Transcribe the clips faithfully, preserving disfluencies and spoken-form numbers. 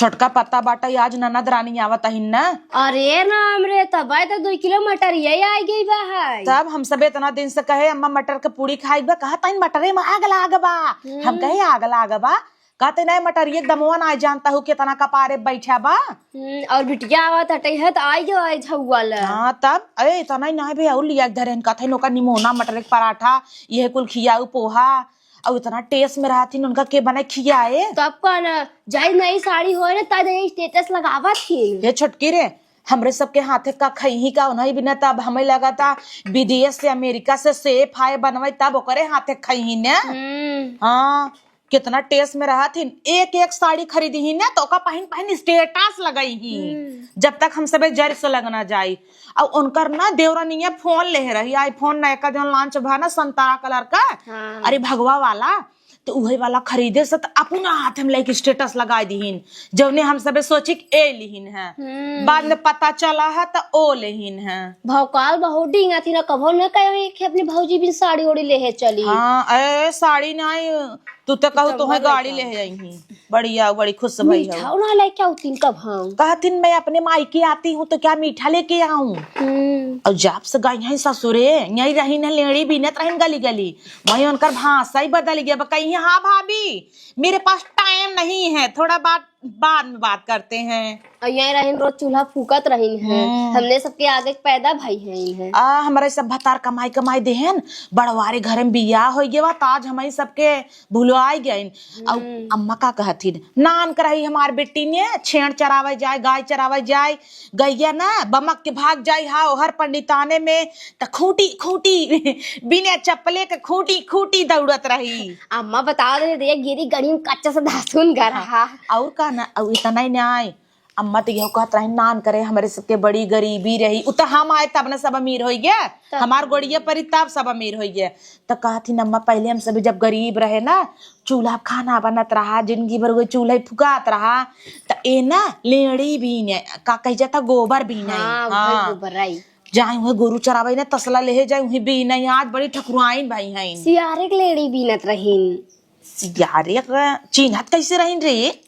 छोटका पता बाटा, आज ननद रानी आवत अहिन ना। अरे राम रे, तब तो दुई किलो मटर यही आ गई बा है। तब हम सब इतना दिन से कहे, "अम्मा, मटर के पूड़ी खाई बा।" कहत अहिन, "मटरे में आग लाग बा।" हम्म। हम कहे, "आग लाग बा?" कहते, "नहीं, मटरिये के दमवा ना जानता हूँ, कितना कपारे बैठा बा।" हम्म, और बिटिया आवत हटे है तो आई गयो, आई झौआ ले। हाँ, तब, अरे, इतना ही ना है भैया, और लिया के धरे हैं, कहते हैं, "नोका निमोना, मटर के पराठा, यह कुल खियाऊ, पोहा।" और इतना टेस्ट में रहथिन, उनका के बने खियाए। तब का ना, जाई नई साड़ी होए ना, तब जाई स्टेटस लगावत थी। हे छोटकी रे, हमरे सबके हाथे का खइही का उन्हीं बिना, तब हमें लगा था विदेश से, अमेरिका से सेफ आए बनवाई, तब ओकरे हाथे खइही ने। हम्म। हाँ, कितना टेस्ट में रहथिन। एक एक साड़ी खरीदी ही ने, तो ओका पहिन पहिन स्टेटस लगाई ही, हम्म। जब तक हम सबे जर से लग ना जाई। और उनकर ना देवरनिया फोन ले रही, आईफोन नयका जौन लॉन्च भा ना, संतरा कलर का, हाँ। अरे भगवा वाला, तो उहे वाला खरीदे से तो अपना हाथ में लेके स्टेटस लगाई दीहिन, जौने हम सबे सोची कि ए लिहिन है। हम्म। बाद में पता चला है तो ओ लेहिन है। भौकाल बहुत डींगा थी ना, कभो न कहे कि अपनी भौजी बिन साड़ी ओड़ी ले है चली। हाँ, ए साड़ी नहीं, तू तो कहू तो तोहे गाड़ी ले जाई ही। बढ़िया, बड़ी खुश भई हो। मीठा ना लेके आऊ तीन कब हम। कहथिन, "मैं अपने मायके आती हूँ तो क्या मीठा लेके आऊँ?" हम्म। और जब से गई हैं ससुरे, यहीं रही न लेड़ी बीनत रही गली गली। वहीं उनकर भाषा ही बदल गया। बा कहीं, "हाँ भाभी, मेरे पास टाइम नहीं है, थोड़ा बात, बाद में बात करते हैं।" और यहीं रही रोज चूल्हा फूकत रही है। हम्म। हमने सबके आगे पैदा भई है। आ, हमारे सब भतार कमाई कमाई देहन, बड़वारे घर में बियाह हो गया बा, ताज हमारी सबके भुलवाई गइन। अउ हम्म। अम्मा का कहथिन, नान करही हमार बेटी ने छेड़ चरावे जाए, गाय चरावे जाए, गइया ना बमक के भाग जाए, हा ओहर पंडिताने में त खूंटी, खूंटी, बिना चप्पले के खूंटी, खूंटी दौड़त रही। अम्मा बता दे, दे गिरी गड़ी में कच्चा से धासुन घर हाँ, हा। और का ना, अउ इतना ही ना आए, अम्मा तो यहू कहत रही, नान करे, हमरे सबके बड़ी गरीबी रही, उ तो हम आए तब न सब अमीर होइ गया, तब। हमार गोड़िया परी तब सब अमीर होइ गया। तो कहत ही, अम्मा, पहले हम सब जब गरीब रहे ना, चूल्हा खाना बनत रहा, जिंदगी भर वही चूल्हा ही फुकात रहा, तो ए ना लेड़ी बीने, का कही जाता, गोबर बीने। हाँ, हाँ। वही गोबर आई। जाए वही गोरू चरावे ना, तसला लेहे जाए वही बीने। आज बड़ी ठकुराइन भई हैं। सियारे के लेड़ी बीनत रहीन। सियारे के चिन्हत कैसे रहीन रे?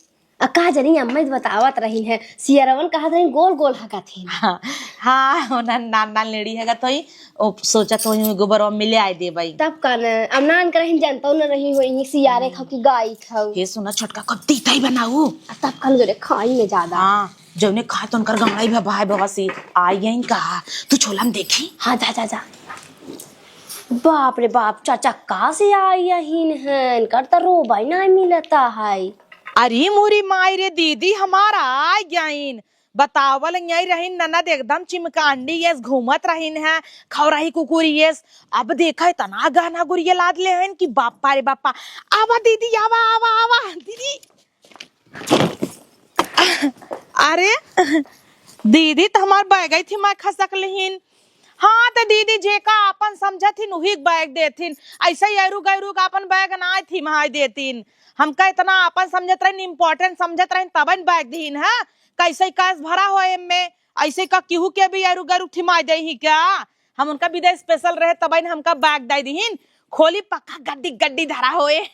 आ, का जानी, अम्मा जी बतावत रही है, सियरवन कहत रही, गोल गोल हगत है। हाँ, हाँ, ओना नान नान लेड़ी हगत होई, ओ सोचत होई, गोबरवा मिले आए देबई। तब का न, अब नान करहिन जानतो न रही होई, सियारे खाओ कि गाई खाओ। हे सुना छोटका, कब तीता ही बनाऊ? आ, तब का न जोरे खाई में ज्यादा। हाँ, जौने खाए तो उनकर गमलाई भा भाई बाबा से आई गई का, तू छोला में देखी। हाँ, जा, जा, जा। बाप रे बाप, चाचा का से आई अहिन हैं, इनकर त रोबई ना मिलता है। अरे मोरी माई रे, दीदी हमार आ गइन। बतावल यही रहीन ननद एकदम चिमकांडी यस घूमत रहीन है, खौराही कुकुरी यस। अब देखा इतना गहना गुरिया लाद ले हैं कि बापा रे बापा। आवा दीदी, आवा, आवा, आवा दीदी। अरे दीदी त हमार बैगई थी मैं खसक लिहिन। हाँ, त दीदी जेका आपन समझत हिन, उही के बैग देथिन। ऐसे ही एरू गैरू का आपन बैग ना थिमाई देथिन। हमका इतना आपन समझत रहिन, important समझत रहिन, तबन बैग दिहिन, हाँ? कैसे कैस भरा हो एमे? ऐसे का केहू के भी एरू गैरू थिमाई देही क्या? हम उनका विदा special रहे, तबन हमका बैग दे दिहिन। खोली पक्का गड्डी गड्डी धरा होए।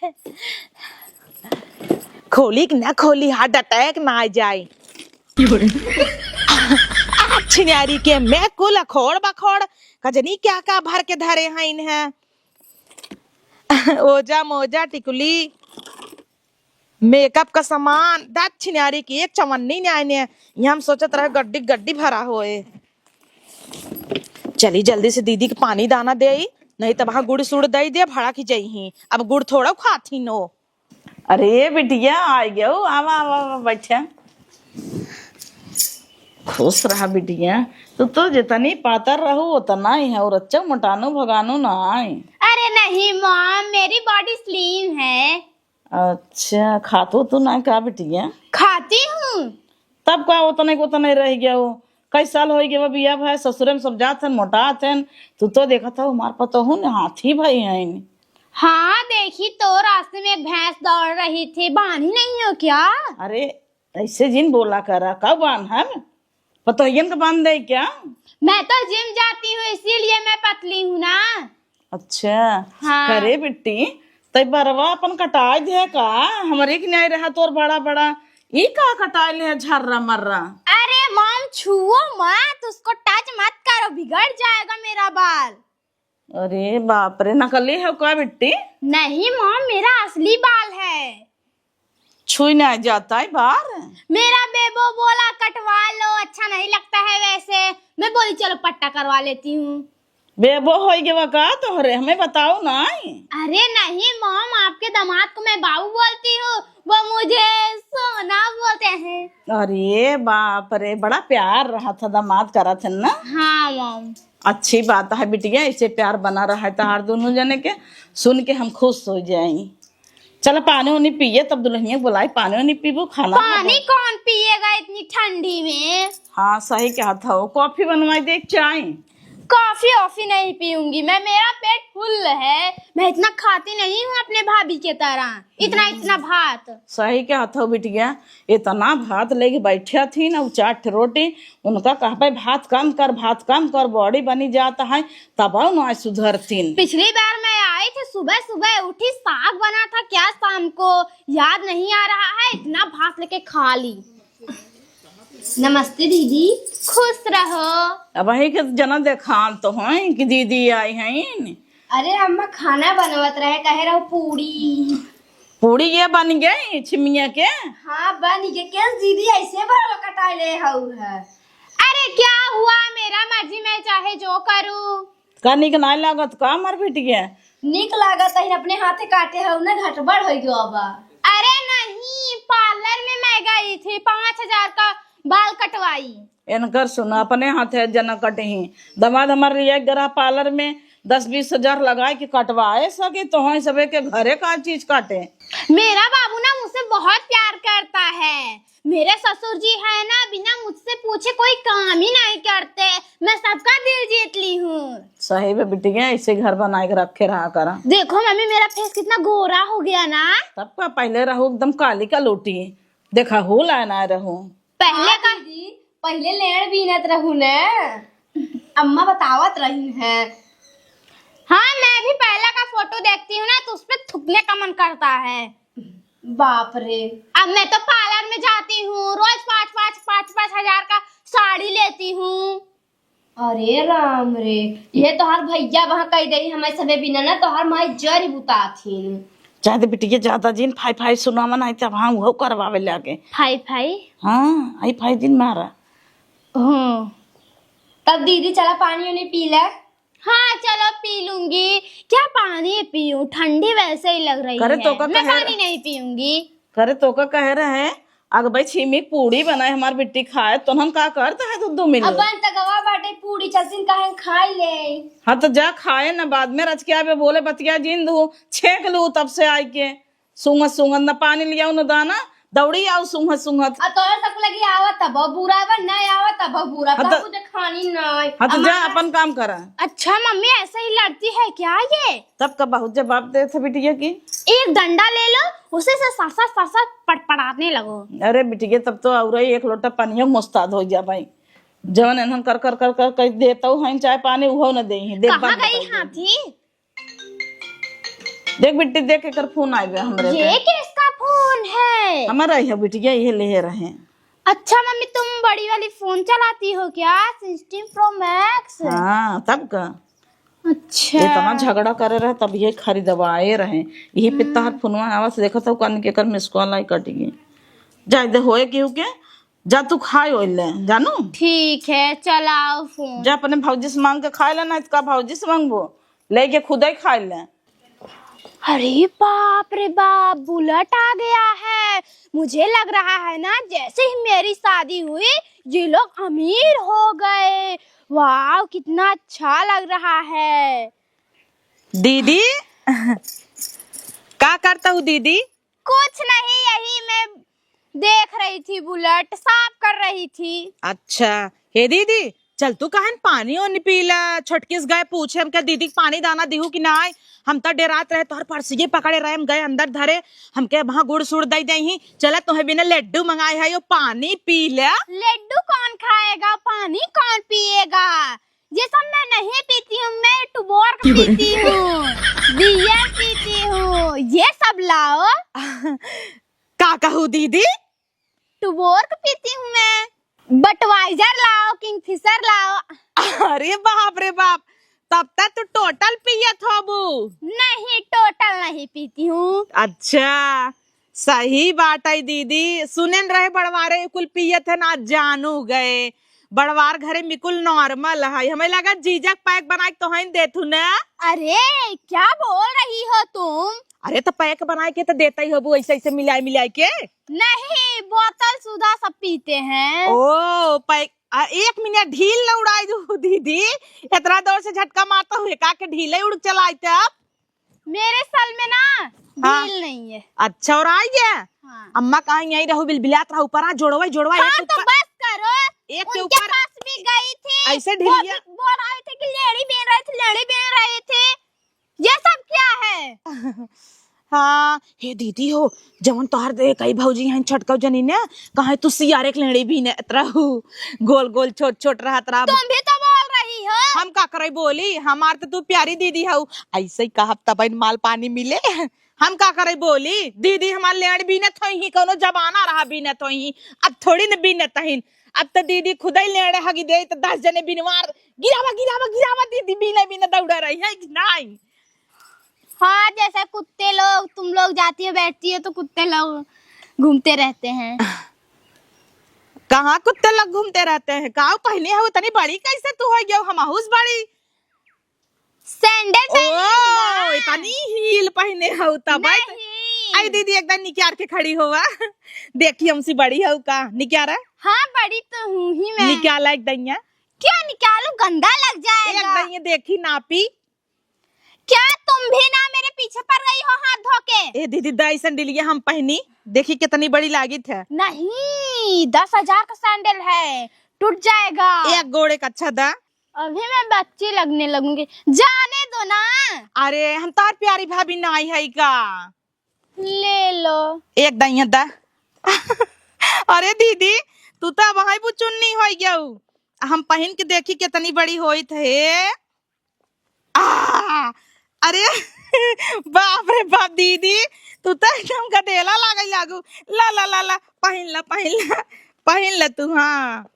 खोली कि ना खोली, heart attack ना आ जाए। आ, छिनारी के मैं कुल अखोड़ बखोड़, कजनी क्या का भर के धरे हैं इन्हें। ओजा मोजा टिकुली, makeup का सामान, दत छिनारी की एक चवन्नी नहीं आने। यहाँ हम सोचत रहे गड्डी गड्डी भरा होए। चली जल्दी से दीदी के पानी दाना देई, नहीं तब हाँ गुड़ सुड़ दे दे, भड़ा की जइही। अब गुड़ थोड़ा खात ही नो। अरे बिटिया, आ गयो, आवा, आवा, आवा, बैठा। खुश रहा बिटिया, तू तो जितनी पातर रहू उतना ही है, और अच्छा मोटानू भगानू ना आए। अरे नहीं मॉम, मेरी body slim है। अच्छा, खातो तू ना का बिटिया? खाती हूँ। तब का उतने को उतने रह गया हो? कई साल हो गया बिया भाई, ससुरे में सब जात हन, मोटात हन, तू तो देखत हो हमार पतोहू ने हाथी भाई हैं। हाँ, देखी तो रास्ते में एक भैंस दौड़ रही थी, बांधी नहीं हो क्या? अरे, ऐसे जिन बोला करा, कब बांध हम? पतोहियन के बांध दे क्या? मैं तो जिम जाती हूँ, इसीलिए मैं पतली हूँ ना। अच्छा। हाँ। करे बिट्टी, तै बरवा अपन कटाए दे का? हमरे के नहीं रहा तोर बड़ा बड़ा, ई का कटाइल है झर्रा मर्रा? अरे मॉम, छुओ मत, उसको टच मत करो, बिगड़ जाएगा मेरा बाल। अरे बाप रे, नकली है का बिट्टी? नहीं मॉम, मेरा असली बाल है। छुई ना जाता है बार। मेरा बेबो बोला कटवा लो, अच्छा नहीं लगता है वैसे। मैं बोली चलो पट्टा करवा लेती हूँ। बेबो होई गवा का तोहरे, हमें बताओ ना। अरे नहीं मॉम, आपके दामाद को मैं बाबू बोलती हूँ, वो मुझे सोना बोलते हैं। अरे बाप रे, बड़ा प्यार रहा था दामाद करत है ना। हाँ मॉम। अच्छी बात है बिटिया, ऐसे प्यार बना रहा है तहार दोनों जने के। सुन के हम खुश हो जाई। चल पानी उनी पिए, तब दुल्हनिया के बुलाई, पानी उनी पीबू, खाना पानी खाबू। कौन पिएगा इतनी ठंडी में? हाँ सही कहत हो, कॉफी बनवाई दे, चाय? कॉफी ऑफी नहीं पीऊंगी मैं, मेरा पेट फुल है, मैं इतना खाती नहीं हूँ अपने भाभी के तरह, इतना इतना भात। सही कहत हो बिटिया, इतना भात लेके बैठे थी ना, उ चार ठे रोटी, उनका कहबे भात कम कर, भात कम कर, बॉडी बनी जात है, तब ना सुधरतीन। पिछली बार मैं आई थी, सुबह सुबह उठी, साग बना था क्या शाम को, याद नहीं आ रहा है, इतना भात लेके खा ली। नमस्ते दीदी, खुश रहो। अब वही के जना देखान तो हैं कि दीदी आई हैं। अरे अम्मा, खाना बनवत रहे, कहे रहो पूड़ी। पूड़ी ये बन गई छिमिया के? हाँ बन गई। कैसे दीदी ऐसे बाल कटाए ले हऊ है? अरे क्या हुआ, मेरा मर्जी, मैं चाहे जो करूँ। का निक नाय लागत का हमार बिटिया? निक लागत है, अपने हाथे काटे हो ना, घटबड़ हो गयो अब। अरे नहीं, पार्लर में मैं गई थी, पाँच हजार का बाल कटवाई। इनकर सुन, अपने हाथे जना कटही। दामाद हमार लिया गरा पार्लर में दस बीस हजार लगाए के कटवाए सके, तो हैं सबे के घरे का चीज काटे। मेरा बाबू ना मुझसे बहुत प्यार करता है, मेरे ससुर जी है ना, बिना मुझसे पूछे कोई काम ही नहीं करते, मैं सबका दिल जीत ली हूँ। सही में बिटिया, ऐसे घर बनाए के रखे रहा करा। देखो मम्मी, मेरा फेस कितना गोरा हो गया ना। तब का पहले रहो एकदम काली का लोटी, देखा हो लाना रहो। पहले हाँ का दीदी, पहले लेड़ बीनत रहू ने, अम्मा बतावत रही है। हाँ, मैं भी पहले का फोटो देखती हूँ ना, तो उस पे थूकने का मन करता है। बाप रे। अब मैं तो पार्लर में जाती हूँ, रोज पाँच, पाँच, पाँच, पाँच हजार का साड़ी लेती हूँ। अरे राम रे, ये तोहार भैया वहाँ कह दे, हमारे सबे बिना ना तोहार माई जरी बुताथिन। जादे बिटिया, ज्यादा जिन फाई फाई सुनावा, नहीं तब हाँ वो करवावे लागे। फाई फाई? हाँ, आई फाई जिन मारा। हाँ। तब दीदी चला पानी उनी पी ले। हाँ, चलो पी लूंगी। क्या पानी पीऊँ? ठंडी वैसे ही लग रही करे है। तो का मैं कहे पानी रह-, नहीं पीऊंगी। करे तो का कहे रहे, अग भाई छिमी पूड़ी बनाए हमार बिट्टी खाए, तो हम का करता है दो, दो मिनट। अब बन त गवा बाटे पूड़ी, चलसिन काहे खाई ले। हाँ तो जा खाए ना, बाद में रच के आवे बोले बतिया जिन दू, छेक लू तब से आई के। सूंघत सूंघत न पानी लियाऊ न दाना, दौड़ी आऊ सूंघत सूंघत। आ तोरे सब लगी आवत तब बुरा बा, नहीं आवत तब बुरा, हाँ, तब तो कुछ खानी नहीं। हाँ, तो जा अपन काम करा। अच्छा मम्मी, ऐसे ही लड़ती है क्या ये? तब का बहुत जवाब देत है बिटिया की। एक डंडा ले लो, उसे से सासा सासा पड़पड़ाने लगो। अरे बिटिया, तब तो और एक लोटा पानियो मुस्ताद हो जा भाई। जवन एनहन कर कर कर कर कर देतौ हैं चाय पानी, उहो न देही। देख कहाँ बात गई बताइए। हाथी? देख बिट्टी, देख एकर फोन आइबे हमरे पे। ये किसका फोन है? हमारा ही है बिटिया, ये ले रहे। अच्छा मम्मी, तुम बड़ी वाली फोन चलाती हो क्या, सिक्सटीन प्रो मैक्स? हाँ, तब का। अच्छा। इतना झगड़ा करे रहे, तब ये खरीदवाए रहे। यही पे तहार फोनवा आवा से देखत हूँ, कान के कर मिस कॉल आई कट गई। जाए दे होए केहू के, जा तू खाए ओए ले, जानू। ठीक है, चलाओ फोन। जा अपने भौजी से मांग के खाए ले, नहीं तो का भौजी से मांगबो, लेके खुदे खाए ले। अरे बाप रे बाप, बुलेट आ गया है। मुझे लग रहा है ना, जैसे ही मेरी शादी हुई, ये लोग अमीर हो गए। वाह, कितना अच्छा लग रहा है। दीदी, का करता हूँ दीदी? कुछ नहीं, यही मैं देख रही थी, बुलेट साफ कर रही थी। अच्छा, हे दीदी, चल तू कहन पानी ओनी पी ला। छोटकिस गए पूछे हमके, दीदी के पानी दाना दिहू कि नाय। हम त डेरात रहे, तोहर पर्सिये पकड़े रहे, हम गए अंदर धरे, हमके वहाँ गुड़ सुड़ दे दे ही। चला तोहे बिना लड्डू मंगाए है, यो पानी पी ले। लड्डू कौन खाएगा, पानी कौन पिएगा? ये सब मैं नहीं पीती हूँ, मैं टुबोर पीती हूँ, बियर पीती हूँ, ये सब लाओ। का कहू दीदी? Tuborg पीती हूँ मैं। Budweiser लाओ, Kingfisher लाओ। अरे बाप रे बाप, तब तक तू Total पियत होबू। नहीं, Total नहीं पीती हूँ। अच्छा, सही बात है दीदी, सुनेन रहे बड़वारे कुल पियत है ना, जानू गए। बड़वार घरे में कुल normal है, हमें लगा जीजा के pack बनाए के तोहन देथू ना। अरे, क्या बोल रही हो तुम? अरे, तो pack बनाए के तो देता ही होबू, ऐसे ऐसे मिलाए मिलाए के। नहीं, बोतल सुधा सब पीते हैं। ओ, pack, आ, एक मिनट, ढील न उड़ाई दू दीदी, इतना जोर से झटका मारता हूँ, का के ढीले उड़ चलाए तब? मेरे सर में ना हाँ। ढील नहीं है। अच्छा, और आई गया? हाँ। अम्मा कहाँ यहीं रहू, बिलबिलात रहू, ऊपर आ, जोड़वा, जोड़वा, हाँ, एक तो ऊपर, बस करो। एक के उनके ऊपर पास भी गई थी, ऐसे वो ढीलिया। भी बोल रही थी कि लेड़ी बीन रही थी, लेड़ी बीन रही थी। ये सब क्या है? हाँ, हे दीदी हो, जवन तोहार दे कई भौजी हैं छोटका जनी ने, कहे तू सियारे के लेड़ी बीनत रहू, गोल गोल छोट छोट रहत रहा। तुम भी तो बोल रही हो। हम का करे बोली, हमार तो तू प्यारी दीदी हऊ, ऐसे ही कहब तब इन माल पानी मिले। हम का करे बोली, दीदी हमार लेड़ बीनत होई ही, कोनो जमाना रहा बीनत होई ही, अब थोड़ी न बीनत हईन। अब तो दीदी खुदई लेड़े हगी दे तो दस जने बिनवार, गिरावा गिरावा गिरावा, दीदी बीने बीने दौड़ा रही है कि नहीं? हाँ, जैसे कुत्ते लोग, तुम लोग जाती हो बैठती हो तो कुत्ते लोग घूमते रहते हैं। कहाँ कुत्ते लोग घूमते रहते हैं? काऊ पहने हो इतनी बड़ी, कैसे तू हो गयो हम आहुस बड़ी? Sandal पहनी हूँ ओ, ना। इतनी heel पहने हो तब। नहीं। आई दीदी एकदम निक्यार के खड़ी होवा। देखी हमसे बड़ी हो का निक्यारा? हाँ, बड़ी तो हूँ ही मैं। निकाला एक दइया। क्या निकालूं, गंदा लग जाएगा। एक दइया देखी नापी। क्या तुम भी ना मेरे पीछे पड़ गई हो हाथ धो के? ए दीदी, दाई सैंडलिया हम पहनी, देखी कितनी बड़ी लागित है। नहीं, दस हजार का sandal है, टूट जाएगा। एक गोड़ एक अच्छा दा। अभी मैं बच्ची लगने लगूंगी, जाने दो ना। अरे, हम तार प्यारी भाभी नाई है का? ले लो। एक दाइया दा। अरे दीदी, तू तो अब हाई बुचुन्नी हो गयू। हम पहन के देखी कितनी बड़ी होइत है। आ, अरे बाप रे बाप दीदी, तू तो एकदम गदेला लागे लागू। ला ला ला ला, पहिन ला, पहिन ला, पहिन ला तू। हाँ,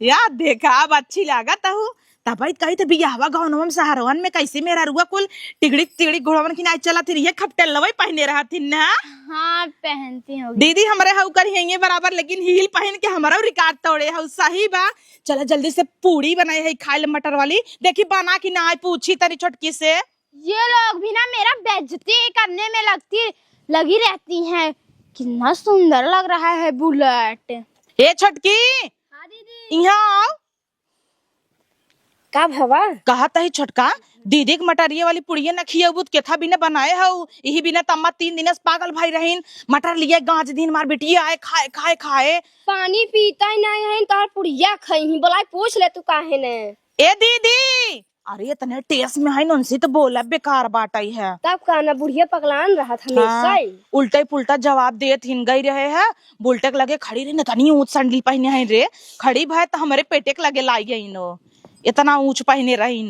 या देखा, अब अच्छी लागत हूँ। तबई कही तो बियाहवा गौनवा में सहरवन में कैसे मेहररुआ कुल टिगड़ी टिगड़ी घोड़वन की नाई चलत रही है, खपटेलवई पहने रहथिन ना। हाँ, पहनती हूँ। दीदी हमरे हऊ करी है ये बराबर, लेकिन heel पहन के हमरो record तोड़े हऊ, सही बा। चला जल्दी से पूड़ी बनाए है खाए ले मटर वाली, देखी बना कि ना, पूछी तनी छोटकी से। ये लोग भी ना मेरा बेइज्जती करने में लगती, लगी रहती हैं। कितना सुंदर लग रहा है बुलेट। ए छोटकी, हाँ दीदी। यहाँ आओ। का भवा? कहा तही छोटका, दीदी के मटरिये वाली पुड़िये न खियबू त केथा बिना बनाए हऊ, इही बिना तम्मा तीन दिन से पागल भई रहीन। मटर लिए गांज दिन मार बिटिया आए खाए, खाए, खाए। पानी पीता ही नहीं है, तोहर पुड़िया खई ही। बोलाई पूछ ले तू काहे ने? ए दीदी, अरे इतने टेस में है नोनसी तो बोला बेकार बाटई है। तब का ना बुढ़िया पगलान रहत हमेशा हाँ, ही। उल्टा ही पुल्टा जवाब देत हिन गई रहे है। बुलटे के लगे खड़ी रही न, तनी ऊंच सैंडल पहने है रे, खड़ी भय तो हमरे पेटे के लगे लाई गई नो, इतना ऊंच पहने रही।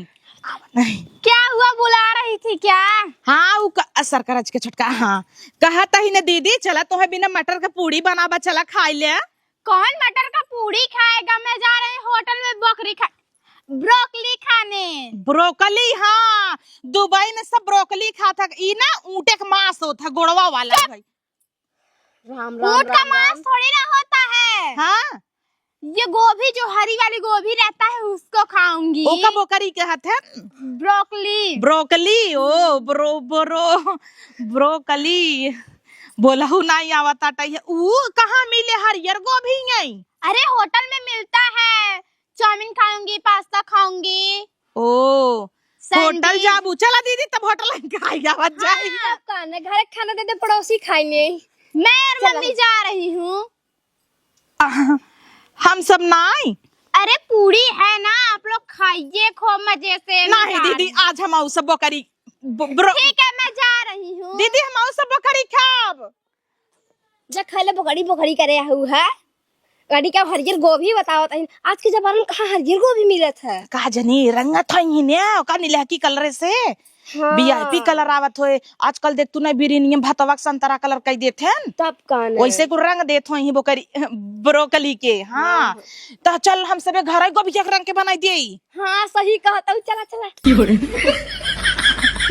क्या हुआ, बुला रही थी क्या? हाँ, उ क-, असर करज के छोटका, हाँ, कहत ही न दीदी, चला तोहे बिना मटर के पूड़ी बनाबा, चला खाई ले। कौन मटर का पूड़ी खाएगा? मैं जा रही होटल में बकरी खा-, ब्रोकली खाने। ब्रोकली, हाँ, दुबई में सब ब्रोकली खात है। ई ना ऊँटे के मांस होत है, गोड़वा वाला चुप। भाई। राम, राम, ऊँट का राम, मांस राम। थोड़ी ना होता है। हाँ। ये गोभी, जो हरी वाली गोभी रहता है, उसको खाऊंगी। ओका बोकरी कहत है? ब्रोकली। ब्रोकली, ओ, ब्रो-, ब्रो-, ब्रोकली। बोलहु नाई आवत आटई है। ऊ कहाँ मिले हरियर गोभी यहीं? अरे, होटल में मिलता है। चाउमीन खाऊंगी, पास्ता खाऊंगी। ओ, सैंडविच। होटल जाबू। चला दीदी, तब होटल खाई आवत जाई। हाँ, आपका ना घर खाना दे दे, पड़ोसी खाएंगे। मैं और चला। मम्मी जा रही हूँ। हम सब नाई। अरे, पूड़ी है ना, आप लोग खाइए खूब मजे से। नहीं निकाल। दीदी, आज हम आऊ सब बोकरी, ब-, ब्रो-, ठीक है, मैं जा रही हूँ। दीदी, हम आऊ सब बोकरी खाब। जा खा ले, बोकरी, बोकरी करे आहू है। कड़ी का हरियर गोभी बतावत हईन, आज के जमाना में कहाँ हरियर गोभी मिलत है? का जनी रंगत हईन, ओका निलहकी कलरे से। हाँ। VIP कलर आवत होए। आजकल देख तू ना बिरिनियम भतवा के संतरा कलर कई देत हन। तब का ना? वैसे कुल रंग देत होई बोकरी, ब्रोकली के। हाँ। हाँ। त चल हम सबे घर गोभी के रंग के बनाई देई। हाँ, सही कहत हऊ, चला, चला।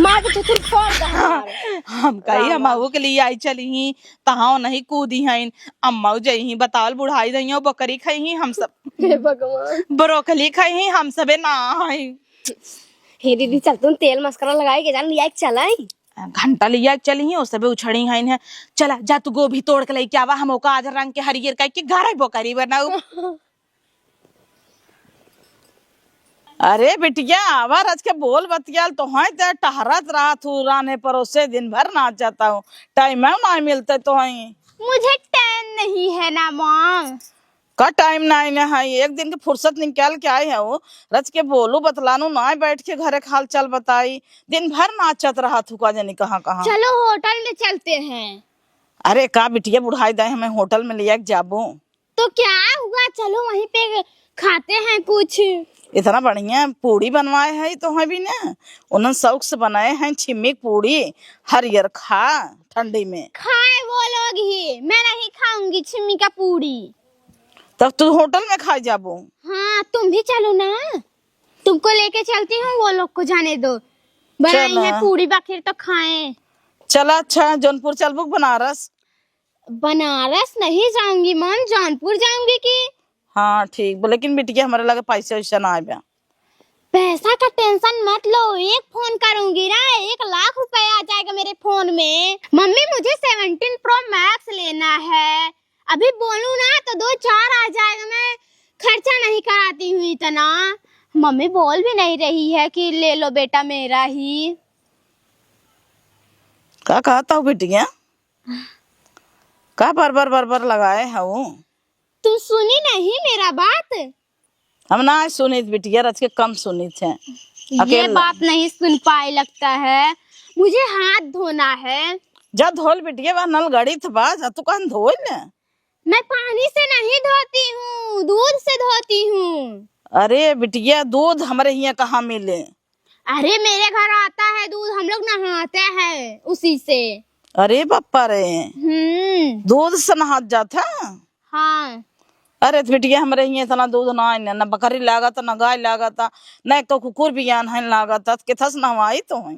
मार के थुथुर फोड़ दे हमार। हम कही रामा। हम अहू के लिए आई चली ही, तहाओ नहीं कूदी हईन। अम्मा जई ही बतावल बुढ़ाई दइयो, बकरी खाई ही हम सब। हे भगवान। ब्रोकली खाई ही हम सबे ना हई। हे दीदी, चल तुम तेल मस्करा लगाई के जान लिया के चलाई। घंटा लिया के चली ही, ओ सबे उछड़ी हईन है। चला, जा तू गोभी तोड़ के लेके आवा, हम ओका आज रंग के हरियर कई के घर बोकरी बनाऊ। अरे बिटिया, आवा रच के बोल बतियाल, तोहई ते टहरत रहत हू, रान्हे परोसे दिन भर नाचत हू, टाइम ना मिलते तोहई। मुझे टाइम नहीं है ना मॉम। का टाइम नाई न है, एक दिन के फुर्सत निकाल के आई हऊ, रच के बोलू बतलानू, नाई बैठ के घरे के हाल चाल बताई, दिन भर नाचत रहत हू का जनी कहाँ कहाँ। चलो होटल में चलते हैं। अरे का बिटिया, बुढ़ाई दाई हमें होटल में लिया के जाबू? तो क्या हुआ, चलो वहीं पे खाते हैं कुछ। इतना बढ़िया पूड़ी बनवाए है तोहई भी ना, उन्हन शौक से बनाए हैं छिम्मी के पूड़ी, हरियर खा ठंडी में। खाए वो लोग ही, मैं नहीं खाऊंगी छिम्मी का पूड़ी। तब तू होटल में खाए जाबू? हाँ, तुम भी चलो ना, तुमको लेके चलती हूँ, वो लोग को जाने दो। बनाई चला। है पूड़ी बाखिर तो खाएं। चला अच्छा, जौनपुर चलबू कि बनारस? बनारस नहीं जाऊंगी मॉम, जौनपुर जाऊंगी कि। हाँ ठीक बा, लेकिन बिटिया हमारे लगे पैसा वैसा ना आवे। पैसा का टेंशन मत लो, एक फोन करूंगी ना, एक लाख रुपया आ जाएगा मेरे फोन में। मम्मी, मुझे सेवनटीन प्रो मैक्स लेना है, अभी बोलूं ना तो दो चार आ जाएगा, मैं खर्चा नहीं कराती हूँ इतना। मम्मी बोल भी नहीं रही है कि ले लो बेटा मेरा ही। का कहत हऊ बिटिया? का बर बर बर बर लगाए हऊ? तू सुनी नहीं मेरा बात? हम ना सुनित बिटिया, रच के कम सुनित है। ये अकेला। बात नहीं सुन पाए लगता है, मुझे हाथ धोना है। जा धोल बिटिया, बा नल गड़ित बा, जा तू कहन धोल। मैं पानी से नहीं धोती हूँ, दूध से धोती हूँ। अरे बिटिया, दूध हमरे हियाँ कहाँ मिले? अरे मेरे घर आता है दूध, हम लोग नहाते हैं उसी से। अरे बापा रे, हम्म। दूध से नहात जात है? हाँ। अरे त बिटिया, हमरे हियाँ इतना दूध ना आइन, ना बकरी लागत, ना गाय लागत, ना एको कुकुर बियान है लागत, त केथस नहवाई तोहई?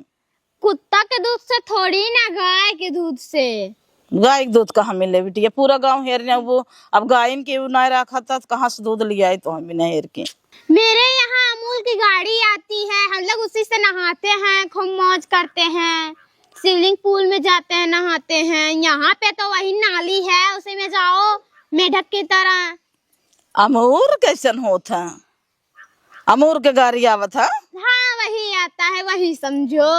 कुत्ता के दूध से थोड़ी ना, गाय के दूध से। गाय के दूध कहाँ मिले बिटिया? पूरा गाँव हेर जाबू, अब गायन के उ ना रखत, त कहाँ से दूध लियाई तोहई बिना हेर के? मेरे यहाँ अमूल की गाड़ी आती है, हम लोग उसी से नहाते हैं, खूब मौज करते हैं, स्विमिंग पूल में जाते हैं, नहाते हैं। यहाँ पे तो वही नाली है, उसी में जाओ मेढक की तरह। अमूल कैसन होत है? अमूल के गाड़ी आवत है? हाँ, वही आता है, वही समझो।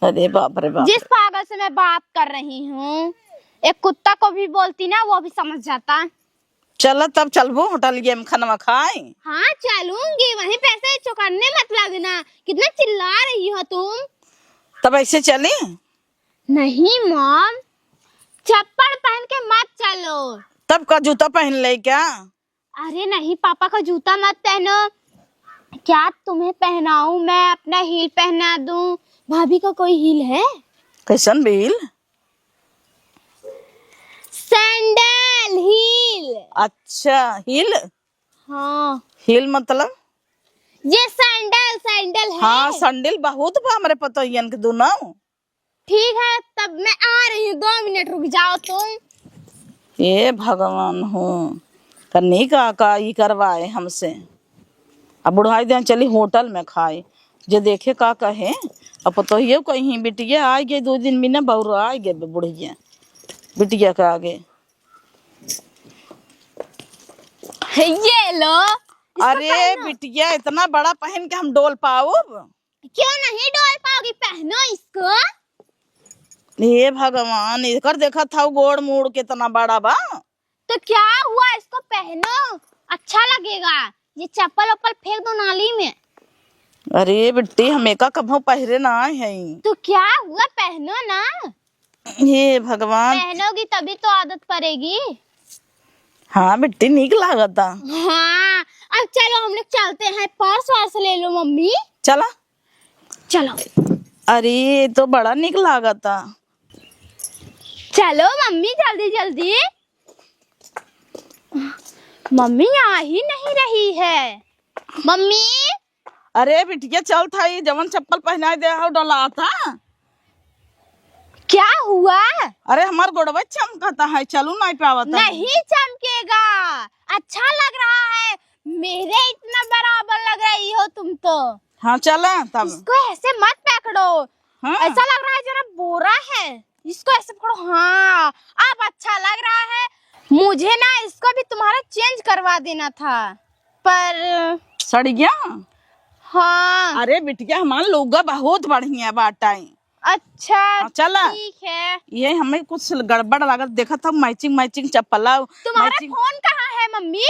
अरे बाप रे बाप जिस रे। पागल से मैं बात कर रही हूँ, एक कुत्ता को भी बोलती ना, वो भी समझ जाता। चल तब चलबू होटलिया में खनवा खाए? हाँ चलूंगी, वहीं पैसे चुकाने मत लगना। कितना चिल्ला रही हो तुम? तब ऐसे चली? नहीं मॉम, चप्पल पहन के मत चलो। तब का जूता पहन ले क्या? अरे नहीं पापा का जूता मत पहनो। क्या तुम्हें पहनाऊं मैं, अपना हील पहना दूं? भाभी का कोई हील है? कैसन हील? Sandal heel. अच्छा हील। हाँ। हील मतलब? ये सैंडल, सैंडल है। हाँ सैंडल बहुत बा हमरे पतोहियन के दुनो। ठीक है तब मैं आ रही हूँ, दो मिनट रुक जाओ तुम। हे भगवान हो, कन्नी का का ई करवाए हमसे। अब बुढ़ाई दें चली होटल में खाए, जे देखे का कहे। अब पतोहियो कहीं बिटिया आ गए, दो दिन बिना बौरा आ गए बुढ़िया बिटिया के आगे। ये लो, इसको अरे पहनो। बिटिया इतना बड़ा पहन के हम डोल पाउब? क्यों नहीं डोल पाओगी, पहनो इसको। हे भगवान, एकर देखत हऊ गोड़ मूड़ कितना बड़ा बा। तो क्या हुआ, इसको पहनो, अच्छा लगेगा। ये चप्पल वप्पल फेंक दो नाली में। अरे बिट्टी, हम एका कभो पहिरे ना हई। तो क्या हुआ, पहनो ना। हे भगवान। पहनोगी तभी तो आदत पड़ेगी। हाँ बिट्टी, नीक लागता। हाँ, अब चलो हम लोग चलते हैं, पर्स वर्स ले लो मम्मी। चला। चलो। अरे, ये तो बड़ा नीक लागता। चलो मम्मी, जल्दी जल्दी। मम्मी आ ही नहीं रही है। मम्मी। अरे बिटिया, चल था, ये जवन चप्पल पहनाए दे हो, डोलाता। क्या हुआ? अरे, हमार गोड़वा चमकता है, चलू नहीं पावत है। नहीं चमकेगा, अच्छा लग रहा है, मेरे इतना बराबर लग रही हो तुम तो। हाँ, चला तब। इसको ऐसे मत पकड़ो। हाँ। ऐसा लग रहा है जरा बोरा है। इसको ऐसे पकड़ो, हाँ, अब अच्छा लग रहा है। मुझे ना इसको भी तुम्हारा चेंज करवा देना था, पर सड़ गया? हाँ। अरे बिटिया, हमार लुगा बहुत बढ़िया बाटा है। अच्छा, हाँ, चला। ठीक है। ये हमें कुछ गड़बड़ लागत, देखत हौ मैचिंग मैचिंग चप्पला, तुम्हारा मैचिंग। फोन कहाँ है मम्मी?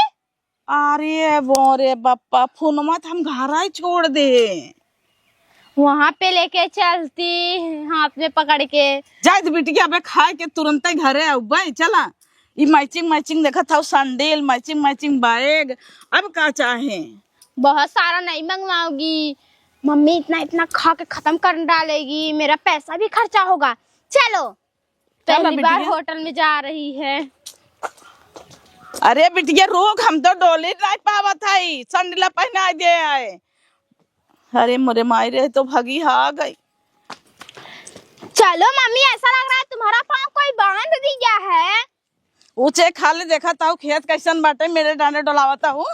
अरे वो रे बप्पा, फोनमा त हम घर ही छोड़ दे। वहाँ पे लेके चलती, हाथ में पकड़ के। जाए दे बिटिया, अबे खाए के तुरंते घरे आउबे, चला। ई मैचिंग मैचिंग देखत हौ, सैंडल, मैचिंग मैचिंग बैग, अब का चाहे? बहुत सारा नहीं मंगवाऊंगी, मम्मी इतना इतना खा के खत्म कर डालेगी, मेरा पैसा भी खर्चा होगा। चलो। चलो पहली बार बिटिया। होटल में जा रही है। अरे बिटिया रोक, हम तो डोली नहीं पावत है, संडला पहना दे आए। अरे मोरे माई रे, तो भगी हा गई। चलो मम्मी, ऐसा लग रहा है तुम्हारा पाँव कोई बांध दिया है। ऊंचे खाली देखत हौ, खेत कैसन बाटे, मेरे डांडे डोलावत हौ।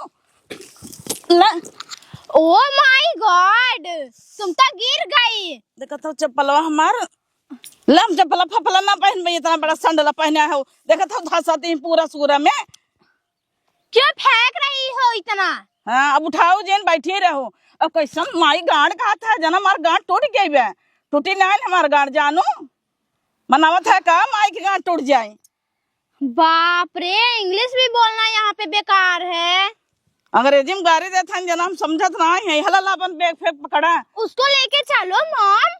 ना। Oh my God, तुम तो गिर गई। देखत हौ चप्पलवा हमार। ला, हम चप्पला फपला ना पहनबे, इतना बड़ा संडला पहने हो। देखत हौ धसत ही पूरा सूरा में। क्यों फेंक रही हो इतना? हाँ, अब उठाओ जेन, बैठी रहो। अब कैसन माई गांड कहत है, जना हमार गांड टूट गई बे। टूटी ना है हमार गांड जानू। मनावत है का माई के गांड टूट जाए? बाप रे, इंग्लिश भी बोलना यहाँ पे बेकार है। अंग्रेजी में गारी देत हन जना, हम समझत ना है। हला ला अपन बैग फेंक पकड़ा। उसको लेके चलो मॉम।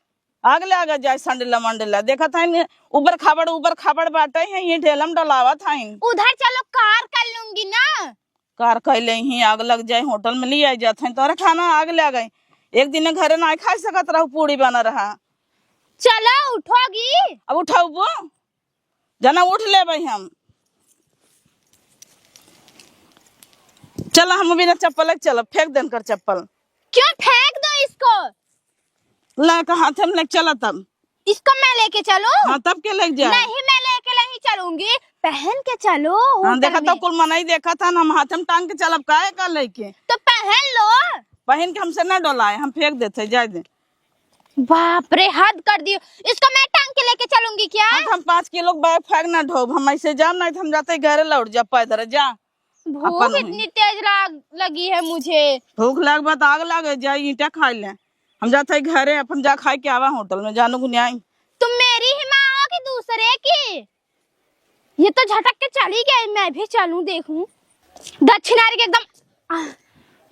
आग ले आगे जाए संडला मंडला। देखत हन ऊपर खाबड़, ऊपर खाबड़ बाटे हैं, ये ढेलम डलावत हन। उधर चलो, कार कर लूंगी ना। कार कर ले ही, आग लग जाए, होटल में ले आई जात हैं, तोहरा खाना आग ले आ गई। एक दिन घरे ना खाई सकत रहू, पूड़ी बना रहा। चलो उठोगी। अब उठाऊ वो? जना उठ लेबै हम। चला, हम बिना चप्पल के चलब, फेंक देन कर चप्पल। क्यों फेंक दो इसको? ला, का हाथ में लेके चला तब। इसको मैं लेके चलूं? हाँ, तब के लेके जाए? नहीं, मैं लेके नहीं चलूंगी, पहन के चलो हाँ, होटल देखा तो में। कुल मनई देखा था ना, हम हाथ में टांग के चलब, काहे का लेके? तो पहन लो। पहन के हमसे ना डोलाए, हम फेंक देते, जाए दे। बाप रे, हद कर दियो। इसको मैं टांग के लेके चलूंगी क्या? हाँ, तो हम पाँच किलो के बैग फेंक ना ढोब, हम ऐसे जाम, नहीं तो हम जाते घरे लौट जा पैदल, जा। भूख अपन इतनी तेज लाग, लगी है मुझे। भूख लाग बा त आग लागे, जा ईंटा खाए ले। हम जाते हैं घरे, अपन जा खाए के आवा होटल में, जानू गुनियाई। तुम मेरी ही माँ हो कि दूसरे की? ये तो झटक के चली गई, मैं भी चलूं देखूं। दक्षिणारी के एकदम, आह,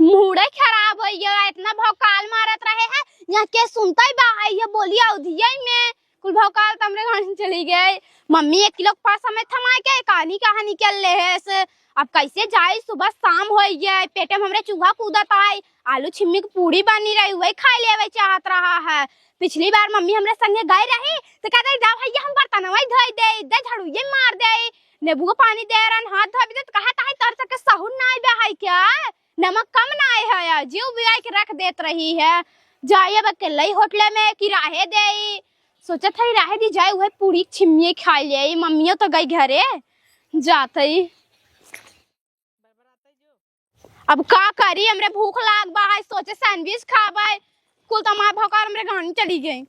मूडे खराब हो गया, इतना भौकाल मारत रहे हैं, यहाँ के सुनता ही बा, आई है बोली अवधिया में, कुल भौकाल त हमरे गाड़ी में चली गए। मम्मी एक किलो के पास हमें थमा के कहानी कहाँ निकल ले है से, अब कैसे जाई, सुबह शाम हो गया, पेटे में हमरे चूहा कूदत आई, आलू छिम्मी की पूड़ी बनी रही, वही खाई लेवे चाहत रहा है। पिछली बार मम्मी हमरे संगे गई रही, तो कहते, "जा भैया, हम बर्तनवा ही धोई दे, दे झाड़ू ये मार दे, नींबू का पानी दे रहन, हाथ धोबी दे," तो कहा, "ताही तोर सबके सहूर ना आए बे है क्या? नमक कम ना आए है, जीव बियाई के रख देत रही है। जाए अब अकेले ही होटले में कि राहे दे, सोचत है राहे दी जाए, वही पूड़ी छिम्मी खाई ले, मम्मियों तो गई घरे, जात ही।" अब का करी, हमरे भूख लाग बा है, सोचे सैंडविच खाबै, कुल त माँ भौकाल हमरे गाड़ी चली गई।